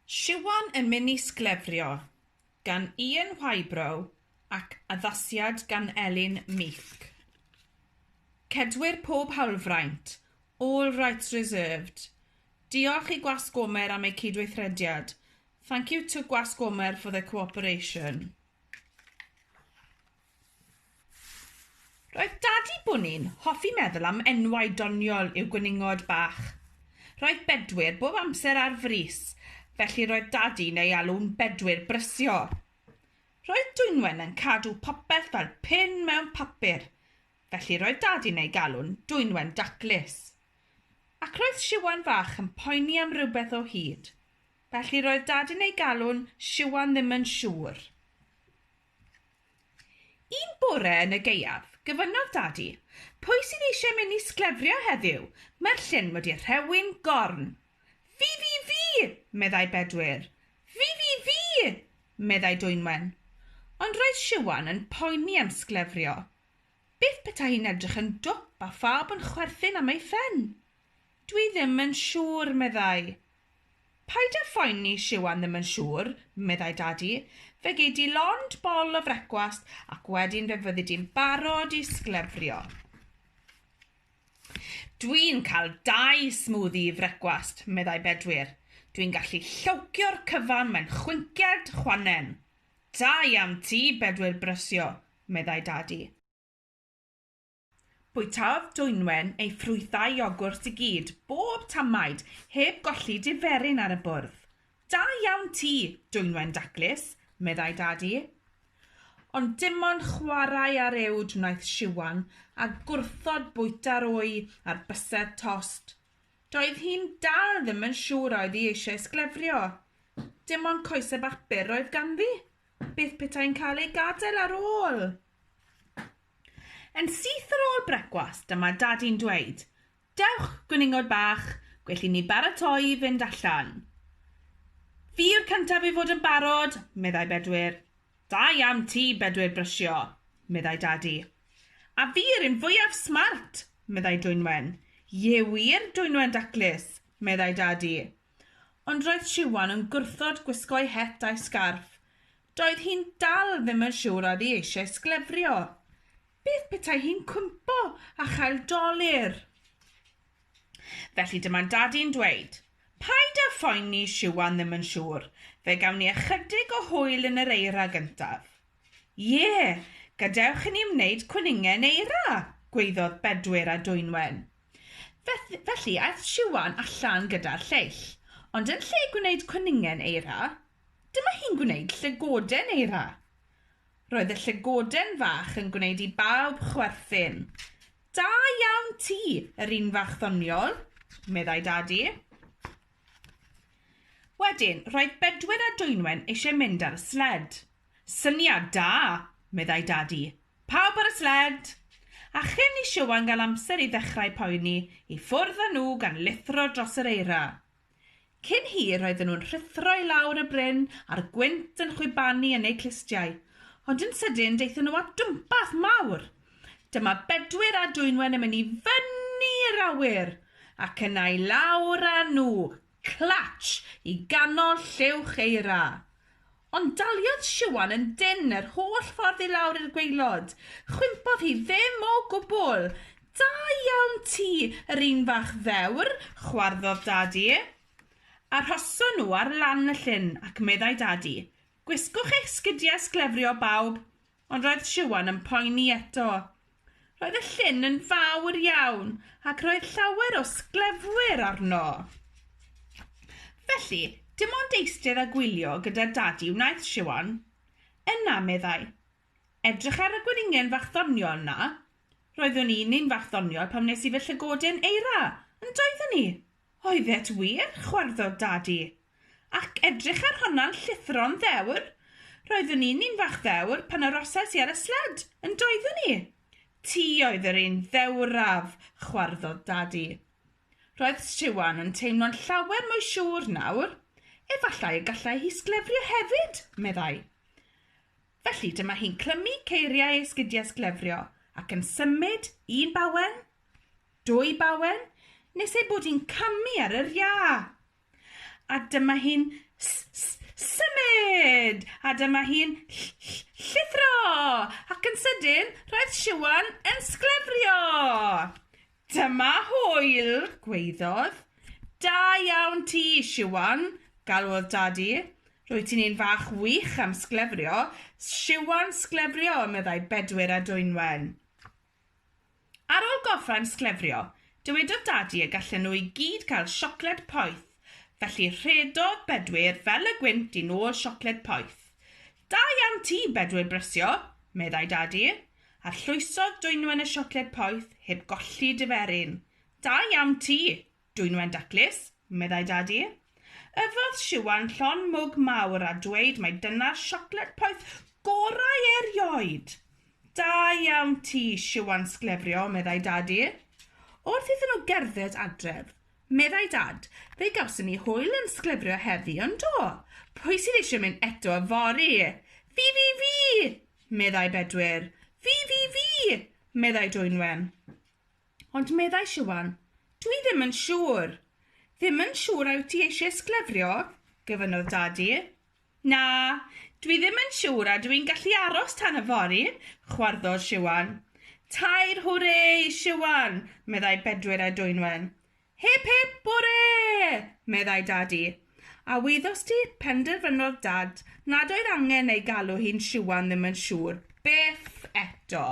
Siwan yn mynd i sglefrio gan Ian Whybrow ac addasiad gan Elin Meek. Cedwir pob hawlfraint, all rights reserved. Diolch i Gwasg Gomer am eu cydweithrediad. Thank you to Gwasg Gomer for their cooperation. Roedd Dadi Bwni'n hoffi meddwl am enwau doniol i'w gwningod bach. Roedd Bedwyr bob amser ar frys, felly roedd Dadi'n ei alw'n Bedwyr Brysio. Roedd Dwynwen yn cadw popeth fel pin mewn papur, felly roedd Dadi'n ei galw'n Dwynwen Daclus. Ac roedd Siwan fach yn poeni am rywbeth o hyd, felly roedd Dadi'n ei galw'n Siwan Ddim yn Siŵr. Un bore yn y gaeaf, gofynnodd Dadi, 'Pwy sydd eisiau mynd i sglefrio heddiw? Mae'r llyn wedi rhewi'n gorn. Fi, fi, fi! meddai Bedwyr. Fi, fi, fi! meddai Dwynwen. Ond roedd Siwan yn poeni am sglefrio. Beth petai hi'n edrych yn dwp a phawb yn chwerthin am ei phen? Dwi ddim yn siŵr, meddai. Paid â phoeni, Siwan ddim yn siŵr, meddai Dadi. Fe gei di lond bol o frecwast ac wedyn fe fyddi di'n barod i sglefrio. Dwi'n cael dau smoothie i frecwast, meddai Bedwyr. Dwi'n gallu llowcio'r cyfan mewn chwinciad chwannen. Da iawn ti, Bedwyr Brysio, meddai Dadi. Bwytaodd Dwynwen ei ffrwythau iogwrt i gyd, bob tamaid, heb golli diferyn ar y bwrdd. Da iawn ti, Dwynwen daclus, meddai Dadi. Ond dim ond chwarae ar uwd wnaeth Siwan a gwrthod bwyta'r wy a'r bysedd tost. Doedd hi'n dal ddim yn siŵr a oedd hi eisiau sglefrio. Dim ond coesau bach byr oedd ganddi. Beth petai'n cael ei gadael ar ôl? Yn syth ar ôl brecwast, dyma Dadi'n dweud, Dewch, gwningod bach, gwell i ni baratoi i fynd allan. Fi yw'r cyntaf i fod yn barod, meddai Bedwyr. Da iawn ti, Bedwyr Brysio, meddai Dadi. A fi yw'r un fwyaf smart, meddai Dwynwen. Ie wir, Dwynwen Daclus, meddai Dadi. Ond roedd Siwan yn gwrthod gwisgo'i het a'i sgarff. Doedd hi'n dal ddim yn siŵr oedd hi eisiau sglefrio. Beth petai hi'n cwympo a chael dolur? Felly dyma Dadi'n dweud, Paid â phoeni, Siwan ddim yn siŵr, fe gawn ni ychydig o hwyl yn yr eira gyntaf. Ie, gadewch i ni wneud cwningen eira! gwaeddodd Bedwyr a Dwynwen. Felly aeth Siwan allan gyda'r lleill, ond yn lle gwneud cwningen eira, dyma hi'n gwneud llygoden eira. Roedd y llygoden fach yn gwneud i bawb chwerthin. Da iawn ti, yr un fach ddoniol, meddai Dadi. Wedyn, roedd Bedwyr a Dwynwen eisiau mynd ar y sled. Syniad da, meddai Dadi. Pawb ar y sled! A chyn i Siwan gael amser i ddechrau poeni, i ffwrdd â nhw gan lithro dros yr eira. Cyn hir roedden nhw'n rhuthro i lawr y bryn a'r gwynt yn chwibanu yn eu clustiau. Ond yn sydyn daethon nhw at dwmpath mawr. Dyma Bedwyr a Dwynwen yn mynd i fyny i'r awyr, ac yna i lawr â nhw, clatsh, i ganol lluwch eira. Ond daliodd Siwan yn dynn yr holl ffordd i lawr i'r gwaelod. Chwympodd hi ddim o gwbl. Da iawn ti, yr un fach ddewr, chwarddodd Dadi. Arhoson nhw ar lan y llyn, ac meddai Dadi, Gwisgwch eich sgidiau sglefrio, bawb. Ond roedd Siwan yn poeni eto. Roedd y llyn yn fawr iawn ac roedd llawer o sglefwyr arno. Felly, dim ond eistedd a gwylio gyda Dadi wnaeth Siwan. Yna, meddai, edrych ar y gwningen fach ddoniol 'na. Roeddwn i'n un fach ddoniol pan wnes i fy llygoden eira, yn doeddwn i? Oeddet wir? chwarddodd Dadi. Ac edrych ar honna'n llithro'n ddewr! Roeddwn i'n un fach ddewr pan arosais i ar y sled, yn doeddwn i? Ti oedd yr un ddewraf, chwarddodd Dadi. Roedd Siwan yn teimlo'n llawer mwy siŵr nawr. Efallai y gallai hi sglefrio hefyd, meddai. Felly dyma hi'n clymu ceiriau ei sgidiau sglefrio ac yn symud un bawen, dwy bawen, nes ei bod hi'n camu ar yr iâ. A dyma hi'n s-. hyfryd! A dyma hi'n llithro! Ac yn sydyn, roedd Siwan yn sglefrio! Dyma hwyl, gweiddodd. Da iawn ti, Siwan, galwodd Dadi. Rwyt ti'n un fach wych am sglefrio. Siwan sglefrio, meddai Bedwyr a Dwynwen. Ar ôl gorffen sglefrio, dywedodd Dadi y gallen nhw i gyd cael siocled poeth, felly rhedodd Bedwyr fel y gwynt i nôl siocled poeth. Da iawn ti, Bedwyr Brysio, meddai Dadi. Arllwysodd Dwynwen y siocled poeth heb golli diferyn. Da iawn ti, Dwynwen Daclus, meddai Dadi. Yfodd Siwan llond mwg mawr a dweud mai dyna'r siocled poeth gorau erioed. Da iawn ti, Siwan Sglefrio, meddai Dadi. Wrth iddyn nhw gerdded adref, meddai Dad, fe gawson ni hwyl yn sglefrio heddi, yn do? Pwy sydd eisiau mynd eto yfory? Fi, fi, fi! meddai Bedwyr. Fi, fi, fi! meddai Dwynwen. Ond meddai Siwan, dwi ddim yn siŵr. Ddim yn siŵr a wyt ti eisiau sglefrio? gofynnodd Dadi. Na, dwi ddim yn siŵr a dwi'n gallu aros tan yfory, chwarddodd Siwan. Tair hwrê i Siwan, meddai Bedwyr a Dwynwen. Hip hip hwrê! meddai Dadi. A wyddost ti, penderfynodd Dad nad oedd angen ei galw hi'n Siwan ddim yn siŵr byth eto.